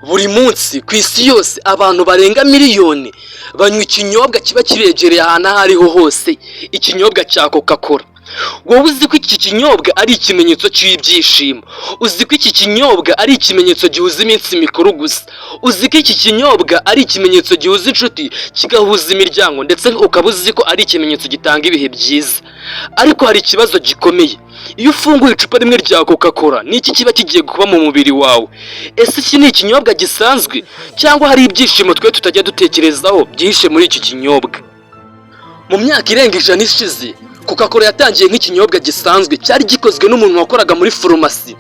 Buri munsi ku isi yose, abantu barenga miliyoni banywa ikinyobwa kiba kibegereye ahantu aho ariho hose, ikinyobwa cya Coca Cola. Wowe uzi ko iki kinyobwa ari ikimenyetso cy'ibyishimo? Uzi ko iki kinyobwa ari ikimenyetso gihuza iminsi mikuru gusa? Uzi ko iki kinyobwa ari ikimenyetso gihuza inshuti, kigahuza imiryango, ndetse ukaba uzi ko ari ikimenyetso gitanga ibihe byiza? Ariko hari ikibazo gikomeye: iyo ufunguye icupa rimwe rya Coca Cola, ni iki kiba kigiye kuba mu mubiri wawe? Ese iki ni ikinyobwa gisanzwe, cyangwa hari ibyishimo twe tutajya dutekerezaho byihishe muri iki kinyobwa? Mu myaka irenga 100 ishize, Coca Cola yatangiye nk'ikinyobwa gisanzwe cyari gikozwe n'umuntu wakoraga muri farumasi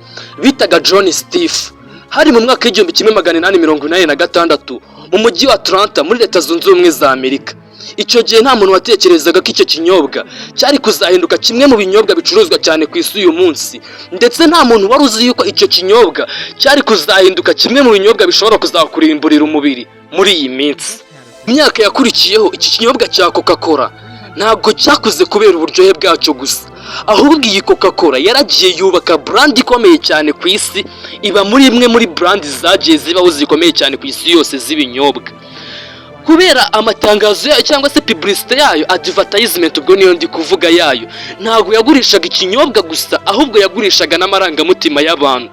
bitaga John Steph. Hari mu mwaka w'1886 mu mujyi wa Atlanta, muri Leta Zunze Ubumwe za Amerika. Icyo gihe nta muntu watekerezaga ko icyo kinyobwa cyari kuzahinduka kimwe mu binyobwa bicuruzwa cyane ku isi uyu munsi, ndetse nta muntu wari uzi yuko icyo kinyobwa cyari kuzahinduka kimwe mu binyobwa bishobora kuzakurimburira umubiri muri iyi minsi. Mu myaka yakurikiyeho, iki kinyobwa cya Coca Cola ntabwo cyakuze kubera uburyohe bwacyo gusa, ahubwo iyi Coca Cola yaragiye yubaka brand ikomeye cyane ku isi, iba muri imwe muri brand zagiye zibaho zikomeye cyane ku isi yose z'ibinyobwa, kubera amatangazo yayo cyangwa se publicité yayo, advertisement ubwo niyo ndi kuvuga yayo. Ntabwo yagurishaga ikinyobwa gusa, ahubwo yagurishaga n'amarangamutima y'abantu.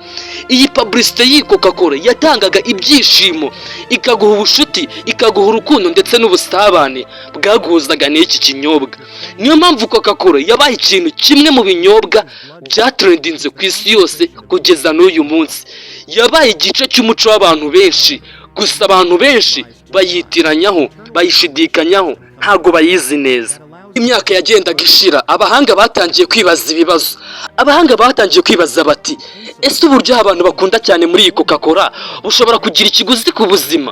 Iyi publicité y'iyi Coca Cola yatangaga ibyishimo, ikaguha ubushuti, ikaguha urukundo ndetse n'ubusabane bwaguhuzaga n'iki kinyobwa. Niyo mpamvu Coca Cola yabaye ikintu kimwe mu binyobwa byatrendinze ku isi yose kugeza n'uyu munsi. Yabaye igice cy'umuco w'abantu benshi. Gusa abantu benshi bayitiranyaho, bayishidikanyaho, ntabwo bayizi neza. Imyaka yagendaga ishira, abahanga batangiye kwibaza ibibazo. Abahanga batangiye kwibaza bati: "Ese uburyo abantu bakunda cyane muri iyi Coca Cola bushobora kugira ikiguzi ku buzima?"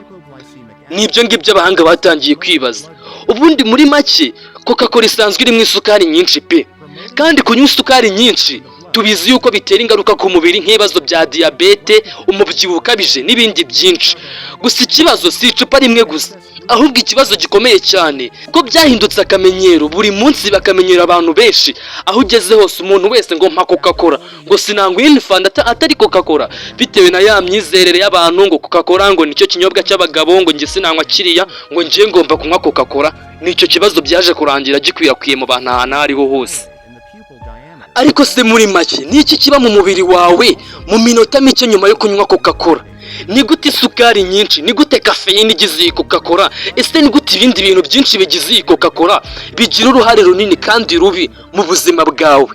Ni ibyo ngibyo abahanga batangiye kwibaza. Ubundi muri make, Coca Cola isanzwe irimo isukari nyinshi pe, kandi kunywa isukari nyinshi tubizi yuko bitera ingaruka ku mubiri, nk'ibibazo bya diyabete, umubyibuho ukabije n'ibindi byinshi. Gusa ikibazo si icupa rimwe gusa, ahubwo ikibazo gikomeye cyane ko byahindutse akamenyero, buri munsi bakamenyera abantu benshi. Aho ugeze hose, umuntu wese ngo mpa Coca Cola, ngo sinangwa iyindi fanta atari Coca Cola, bitewe na ya myizerere y'abantu ngo Coca Cola ngo nicyo kinyobwa cy'abagabo, ngo njye sinanywa kiriya, ngo njye ngomba kunywa Coca Cola. Nicyo kibazo byaje kurangira gikwirakwiye mu bantu ahantu aho ariho hose. Ariko se muri make, ni iki kiba mu mubiri wawe mu minota mike nyuma yo kunywa Coca Cola? Ni gute isukari nyinshi, ni gute kafeyine igize iyi Coca Cola, ese ni gute ibindi bintu byinshi bigize iyi Coca Cola bigira uruhare runini kandi rubi mu buzima bwawe?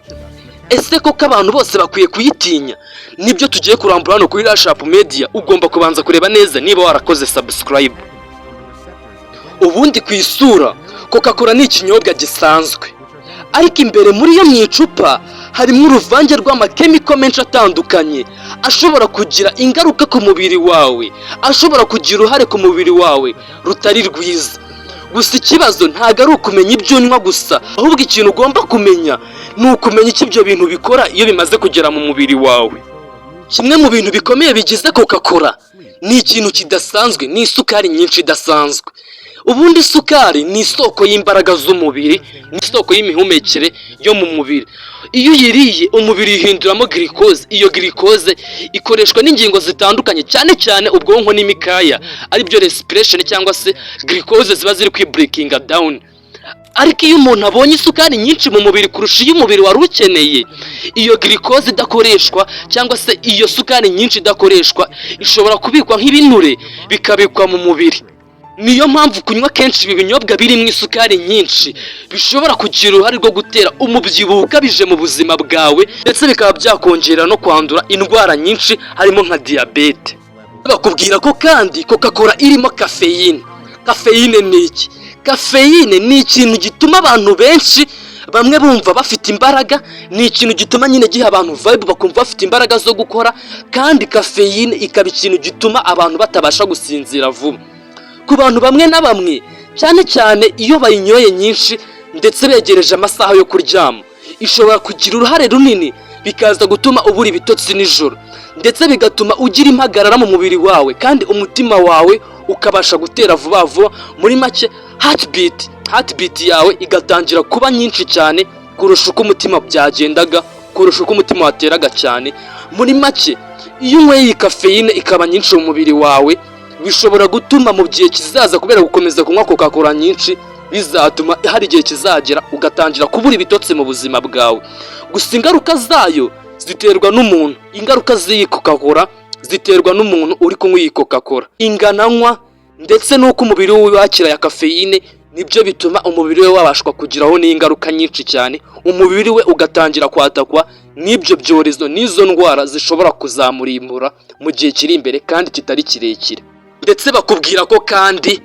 Ese koko abantu bose bakwiye kuyitinya? Nibyo tugiye kurambura hano kuri Rashapu Media. Ugomba kubanza kureba neza niba warakoze subscribe. Ubundi ku isura, Coca Cola ni ikinyobwa gisanzwe, ariko imbere muri yo mu icupa harimo uruvange rw'amakemiko menshi atandukanye ashobora kugira ingaruka ku mubiri wawe, ashobora kugira uruhare ku mubiri wawe rutari rwiza. Gusa ikibazo ntabwo ari ukumenya ibyo unywa gusa, ahubwo ikintu ugomba kumenya ni ukumenya icyo ibyo bintu bikora iyo bimaze kugera mu mubiri wawe. Kimwe mu bintu bikomeye bigize Coca Cola ni ikintu kidasanzwe, ni isukari nyinshi idasanzwe. Ubundi isukari ni isoko y'imbaraga z'umubiri, ni isoko y'imihumekere yo mu mubiri. Iyo uyiriye, umubiri uhinduramo glucose. Iyo glucose ikoreshwa n'ingingo zitandukanye, cyane cyane ubwonko n'imikaya, aribyo respiration, cyangwa se glucose ziba ziri kwibreakinga down. Ariko iyo umuntu abonye isukari nyinshi mu mubiri kurusha iyo umubiri wari ukeneye, iyo glucose idakoreshwa cyangwa se iyo sukari nyinshi idakoreshwa ishobora kubikwa nk'ibinure, bikabikwa mu mubiri. Niyo mpamvu kunywa kenshi ibi binyobwa birimo isukari nyinshi bishobora kugira uruhare rwo gutera umubyibuho ukabije mu buzima bwawe, ndetse bikaba byakongera no kwandura indwara nyinshi, harimo nka diyabete. Bakubwira ko kandi Coca Cola irimo kafeyine. Kafeyine ni iki? Kafeyine ni ikintu gituma abantu benshi bamwe bumva bafite imbaraga, ni ikintu gituma nyine giha abantu vibe, bakumva bafite imbaraga zo gukora. Kandi kafeyine ikaba ikintu gituma abantu batabasha gusinzira vuba ku bantu bamwe na bamwe, cyane cyane iyo bayinyoye nyinshi ndetse begereje amasaha yo kuryama. Ishobora kugira uruhare runini, bikaza gutuma ubura ibitotsi nijoro, ndetse bigatuma ugira impagarara mu mubiri wawe, kandi umutima wawe ukabasha gutera vuba vuba. Muri make, heartbeat yawe igatangira kuba nyinshi cyane kurusha uko umutima byagendaga, kurusha uko umutima wateraga cyane. Muri make, Iyo unyweye iyi kafeyine ikaba nyinshi mu mubiri wawe, bishobora gutuma mu gihe kizaza, kubera gukomeza kunywa Coca Cola nyinshi, bizatuma hari igihe kizagera ugatangira kubura ibitotsi mu buzima bwawe. Gusa ingaruka zayo ziterwa n'umuntu. Ingaruka z'iyi Coca Cola ziterwa n'umuntu uri kunywa iyi Coca Cola, ingano anywa ndetse n'uko umubiri we wakira ya kafeyine, nibyo bituma umubiri we wabashwa kugiraho n'ingaruka nyinshi cyane, umubiri we ugatangira kwatakwa n'ibyo byorezo n'izo ndwara zishobora kuzamurimbura mu gihe kiri imbere kandi kitari kirekire. Ndetse bakubwira ko kandi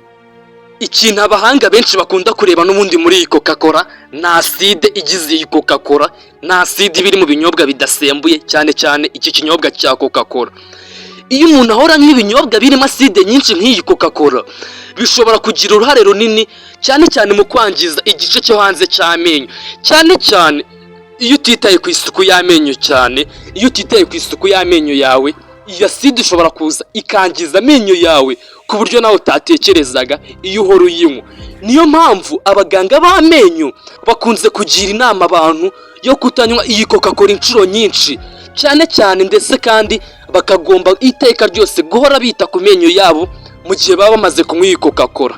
ikintu abahanga benshi bakunda kureba n'ubundi muri iyi Coca Cola ni aside igize iyi Coca Cola, ni aside iba iri mu binyobwa bidasembuye, cyane cyane iki kinyobwa cya Coca Cola. Iyo umuntu ahora anywa ibinyobwa birimo aside nyinshi nk'iyi Coca Cola, bishobora kugira uruhare runini cyane cyane mu kwangiza igice cyo hanze cy'amenyo, cyane cyane iyo utitaye ku isuku y'amenyo cyane. Iyo utitaye ku isuku y'amenyo yawe, iyo aside ishobora kuza ikangiza amenyo yawe ku buryo nawe utatekerezaga iyo uhora uyinywa. Niyo mpamvu abaganga b'amenyo bakunze kugira inama abantu yo kutanywa iyi Coca Cola inshuro nyinshi cyane cyane, ndetse kandi bakagomba iteka ryose guhora bita ku menyo yabo mu gihe baba bamaze kunywa iyi Coca Cola.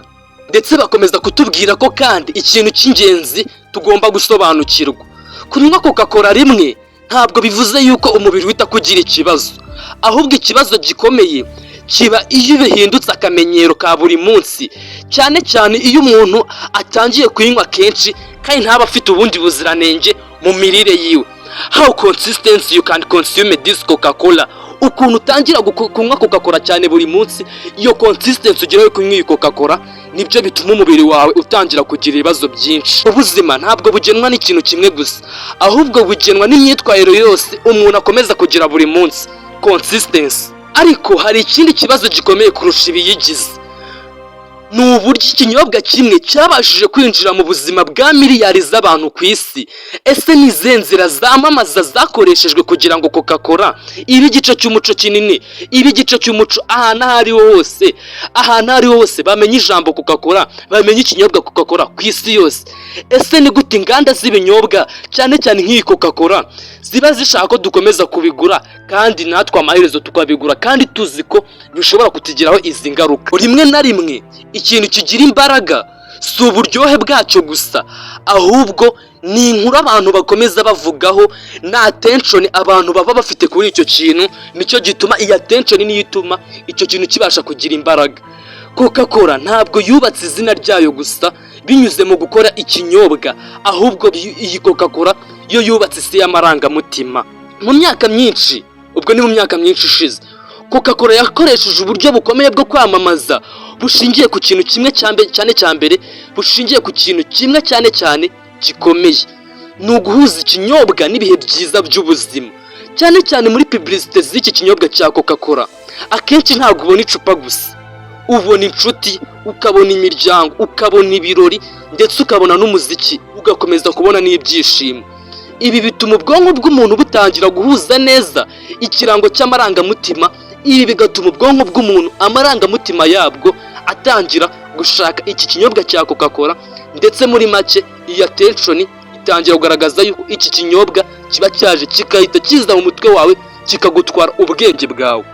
Ndetse bakomeza kutubwira ko kandi ikintu cy'ingenzi tugomba gusobanukirwa: kunywa Coca Cola rimwe ntabwo bivuze yuko umubiri uhita kugira ikibazo, ahubwo ikibazo gikomeye kiba iyo bihindutse akamenyero ka buri munsi, cyane cyane iyo umuntu atangiye kuyinywa kenshi kandi ntaba afite ubundi buziranenge mu mirire yiwe. How consistency you can consume this Coca Cola, ukuntu utangira kunywa Coca Cola cyane buri munsi, iyo consistency ugeraho kunywa iyi Coca Cola, nibyo bituma umubiri wawe utangira kugira ibibazo byinshi. Ubuzima ntabwo bugenwa n'ikintu kimwe gusa, ahubwo bugenwa n'imyitwarire yose umuntu akomeza kugira buri munsi, consistency. Ariko hari ikindi kibazo gikomeye kurusha ibiyigize: ni uburyo ikinyobwa kimwe cyabashije kwinjira mu buzima bwa miliyari z'abantu ku isi. Ese ni izihe nzira zamamaza zakoreshejwe kugira ngo Coca Cola ibe igice cy'umuco kinini, ibe igice cy'umuco ahantu aho ariho hose, ahantu aho ariho hose bamenye ijambo Coca Cola, bamenye ikinyobwa Coca Cola ku isi yose? Ese ni gute inganda z'ibinyobwa, cyane cyane nk'iyi Coca Cola, ziba zishaka ko dukomeza kubigura kandi natwe amaherezo tukabigura, kandi tuzi ko bishobora kutugiraho izi ngaruka? Rimwe na rimwe ikintu kigira imbaraga si uburyohe bwacyo gusa, ahubwo ni inkuru abantu bakomeza bavugaho na attention abantu baba bafite kuri icyo kintu. Nicyo gituma iyi attention niyo ituma icyo kintu kibasha kugira imbaraga. Coca Cola ntabwo yubatse izina ryayo gusa binyuze mu gukora ikinyobwa, ahubwo iyi Coca Cola yo yubatse isi y'amarangamutima. Mu myaka myinshi, ubwo ni mu myaka myinshi ishize, Coca Cola yakoresheje uburyo bukomeye bwo kwamamaza bushingiye ku kintu kimwe cyane cya mbere, bushingiye ku kintu kimwe cyane cyane gikomeye: ni uguhuza ikinyobwa n'ibihe byiza by'ubuzima. Cyane cyane muri publicité z'iki kinyobwa cya Coca Cola, akenshi ntabwo ubona icupa gusa, ubona inshuti, ukabona imiryango, ukabona ibirori, ndetse ukabona n'umuziki, ugakomeza kubona n'ibyishimo. Ibi bituma ubwonko bw'umuntu butangira guhuza neza ikirango cy'amarangamutima. Ibi bigatuma ubwonko bw'umuntu, amarangamutima yabwo atangira gushaka iki kinyobwa cya Coca Cola. Ndetse muri make iyi attention itangira kugaragaza yuko iki kinyobwa kiba cyaje kigahita kiza mu mutwe wawe, kikagutwara ubwenge bwawe.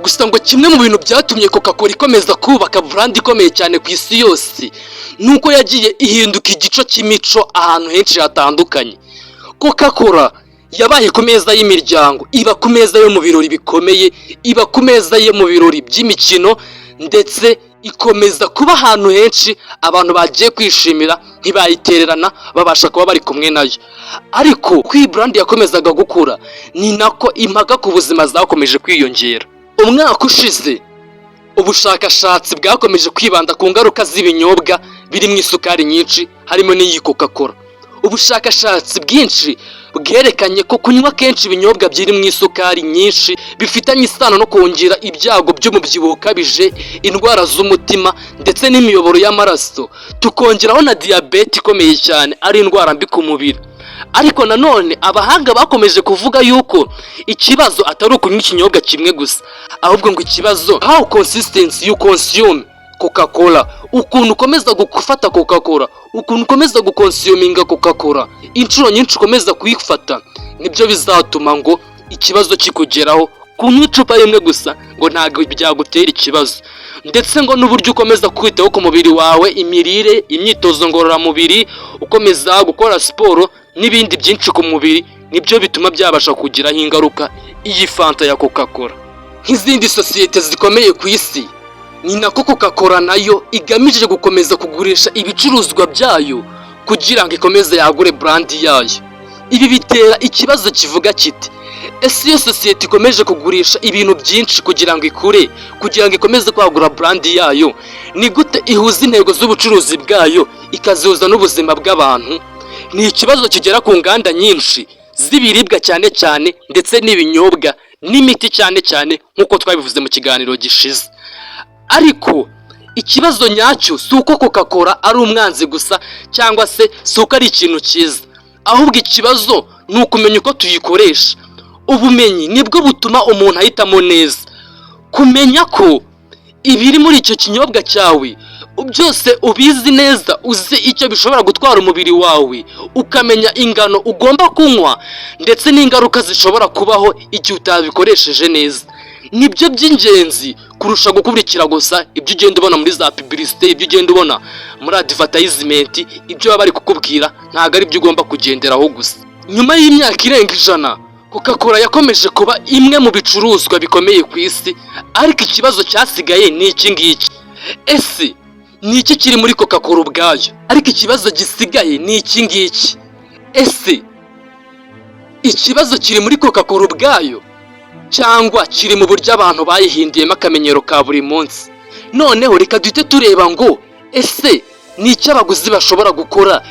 Gusa ngo kimwe mu bintu byatumye Coca Cola ikomeza kubaka brand ikomeye cyane ku isi yose ni uko yagiye ihinduka igice cy'imico ahantu henshi hatandukanye. Coca Cola yabaye ku meza y'imiryango, iba ku meza yo mu birori bikomeye, iba ku meza yo mu birori by'imikino, ndetse ikomeza kuba ahantu henshi abantu bagiye kwishimira, ntibayitererana, babasha kuba bari kumwe nayo. Ariko uko iyi brand yakomezaga gukura, ni nako impaka ku buzima zakomeje kwiyongera. Umwaka ushize ubushakashatsi bwakomeje kwibanda ku ngaruka z'ibinyobwa birimo isukari nyinshi, harimo n'iyi Coca Cola. Ubushakashatsi bwinshi bwerekanye ko kunywa kenshi ibinyobwa birimo isukari nyinshi bifitanye isano no kongera ibyago by'umubyibuho ukabije, indwara z'umutima ndetse n'imiyoboro y'amaraso, tukongeraho na diyabete ikomeye cyane, ari indwara mbi ku mubiri. Ariko nanone abahanga bakomeje kuvuga yuko ikibazo atari ukunywa ikinyobwa kimwe gusa, ahubwo ngo ikibazo how consistency you consume Coca Cola, ukuntu ukomeza gufata Coca Cola, ukuntu ukomeza guconsuminga Coca Cola, inshuro nyinshi ukomeza kuyifata, nibyo bizatuma ngo ikibazo kikugeraho. Kunywa icupa rimwe gusa ngo ntabwo byagutera ikibazo, ndetse ngo n'uburyo ukomeza kwitaho ku mubiri wawe, imirire, imyitozo ngororamubiri, ukomeza gukora siporo n'ibindi byinshi ku mubiri, nibyo bituma byabasha kugiraho ingaruka iyi fanta ya Coca Cola. Nk'izindi sosiyete zikomeye ku isi, ni nako Coca Cola nayo igamije gukomeza kugurisha ibicuruzwa byayo kugira ngo ikomeze yagure brand yayo. Ibi bitera ikibazo kivuga kiti: "Ese iyo sosiyete ikomeje kugurisha ibintu byinshi kugira ngo ikure, kugira ngo ikomeze kwagura brand yayo, ni gute ihuza intego z'ubucuruzi bwayo ikazihuza n'ubuzima bw'abantu?" Ni ikibazo kigera ku nganda nyinshi z'ibiribwa cyane cyane, ndetse n'ibinyobwa n'imiti cyane cyane, nk'uko twabivuze mu kiganiro gishize. Ariko ikibazo nyacyo si uko Coca Cola ari umwanzi gusa, cyangwa se si uko ari ikintu cyiza, ahubwo ikibazo ni ukumenya uko tuyikoresha. Ubumenyi nibwo butuma umuntu ahitamo neza. Kumenya ko ibiri muri icyo kinyobwa cyawe byose ubizi neza, uzi icyo bishobora gutwara umubiri wawe, ukamenya ingano ugomba kunywa ndetse n'ingaruka zishobora kubaho igihe utabikoresheje neza, nibyo by'ingenzi kurusha gukurikira gusa ibyo ugenda ubona muri za publicité, ibyo ugenda ubona muri advertisement. Ibyo baba bari kukubwira ntabwo ari byo ugomba kugenderaho gusa. Nyuma y'imyaka irenga 100, Coca Cola yakomeje kuba imwe mu bicuruzwa bikomeye ku isi, ariko ikibazo cyasigaye ni iki ngiki: ese ni iki kiri muri Coca Cola ubwayo? Ariko ikibazo gisigaye ni iki ngiki: ese ikibazo kiri muri Coca Cola ubwayo, cyangwa kiri mu buryo abantu bayihinduyemo akamenyero ka buri munsi? Noneho reka duhite tureba ngo ese ni icyo abaguzi bashobora gukora,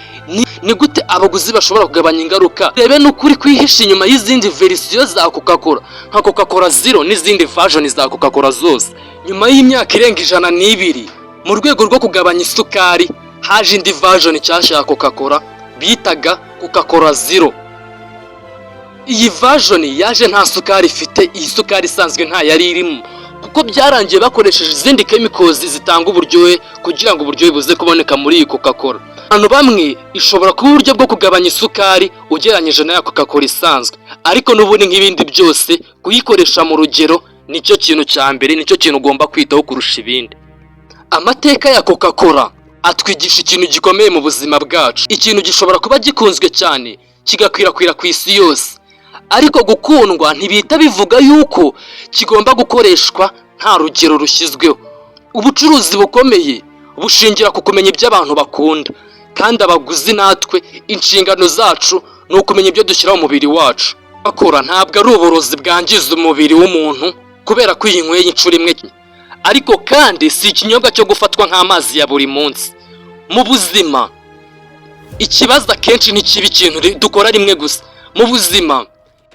ni gute abaguzi bashobora kugabanya ingaruka? Rebe n'ukuri kwihisha inyuma y'izindi version za Coca Cola, nka Coca Cola Zero n'izindi version za Coca Cola zose. Nyuma y'imyaka irenga 102, mu rwego rwo kugabanya isukari, haje indi version nshyashya ya Coca Cola bitaga Coca Cola Zero. Iyi version yaje nta sukari ifite, iyi sukari isanzwe nta yari irimo, kuko byarangiye bakoresheje izindi chemicals zitanga uburyohe kugira ngo uburyohe buze kuboneka muri iyi Coca Cola. Abantu bamwe ishobora kuba uburyo bwo kugabanya isukari ugereranyije n'aya Coca Cola isanzwe, ariko n'ubundi nk'ibindi byose, kuyikoresha mu rugero nicyo kintu cya mbere, nicyo kintu ugomba kwitaho kurusha ibindi. Amateka ya Coca Cola atwigisha ikintu gikomeye mu buzima bwacu. Ikintu gishobora kuba gikunzwe cyane, kigakwirakwira ku isi yose, ariko gukundwa ntibihita bivuga yuko kigomba gukoreshwa nta rugero rushyizweho. Ubucuruzi bukomeye bushingira ku kumenya ibyo abantu bakunda, kandi abaguzi natwe inshingano zacu ni ukumenya ibyo dushyira mu mubiri wacu. Bakora ntabwo ari uburozi bwangiza umubiri w'umuntu kubera ko uyinyweye inshuro imwe, ariko kandi si ikinyobwa cyo gufatwa nk'amazi ya buri munsi. Mu buzima, ikibazo akenshi ntikiba ikintu dukora rimwe gusa. Mu buzima,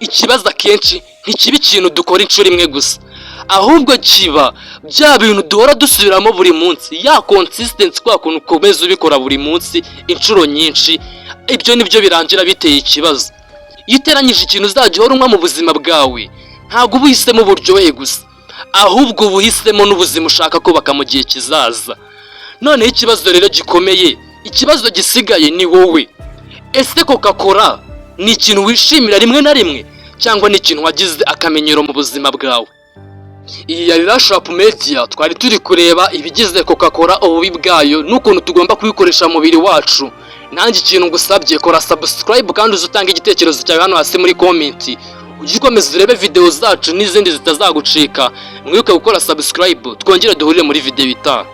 ikibazo akenshi ntikiba ikintu dukora inshuro imwe gusa, ahubwo kiba bya bintu duhora dusubiramo buri munsi, ya consistency, kwa kuntu ukomeza ubikora buri munsi inshuro nyinshi. Ibyo nibyo birangira biteye ikibazo. Iyo uteranyije ikintu uzajya uhora unywa mu buzima bwawe, ntabwo uba uhisemo uburyohe gusa, ahubwo uba uhisemo n'ubuzima ushaka kubaka mu gihe kizaza. Noneho ikibazo rero gikomeye, ikibazo gisigaye ni wowe: ese Coca Cola ni ikintu wishimira rimwe na rimwe, cyangwa ni ikintu wagize akamenyero mu buzima bwawe? Iyi yari Rashapu Media. Twari turi kureba ibigize Coca Cola, ububi bwayo n'ukuntu tugomba kuyikoresha mu mubiri wacu. Nanjye ikintu ngusabye, kora subscribe kandi uze utange igitekerezo cyawe hano hasi muri comment. Ujye ukomeza urebe video zacu n'izindi zitazagucika. Mwibuke gukora subscribe, twongere duhurire muri video itaha.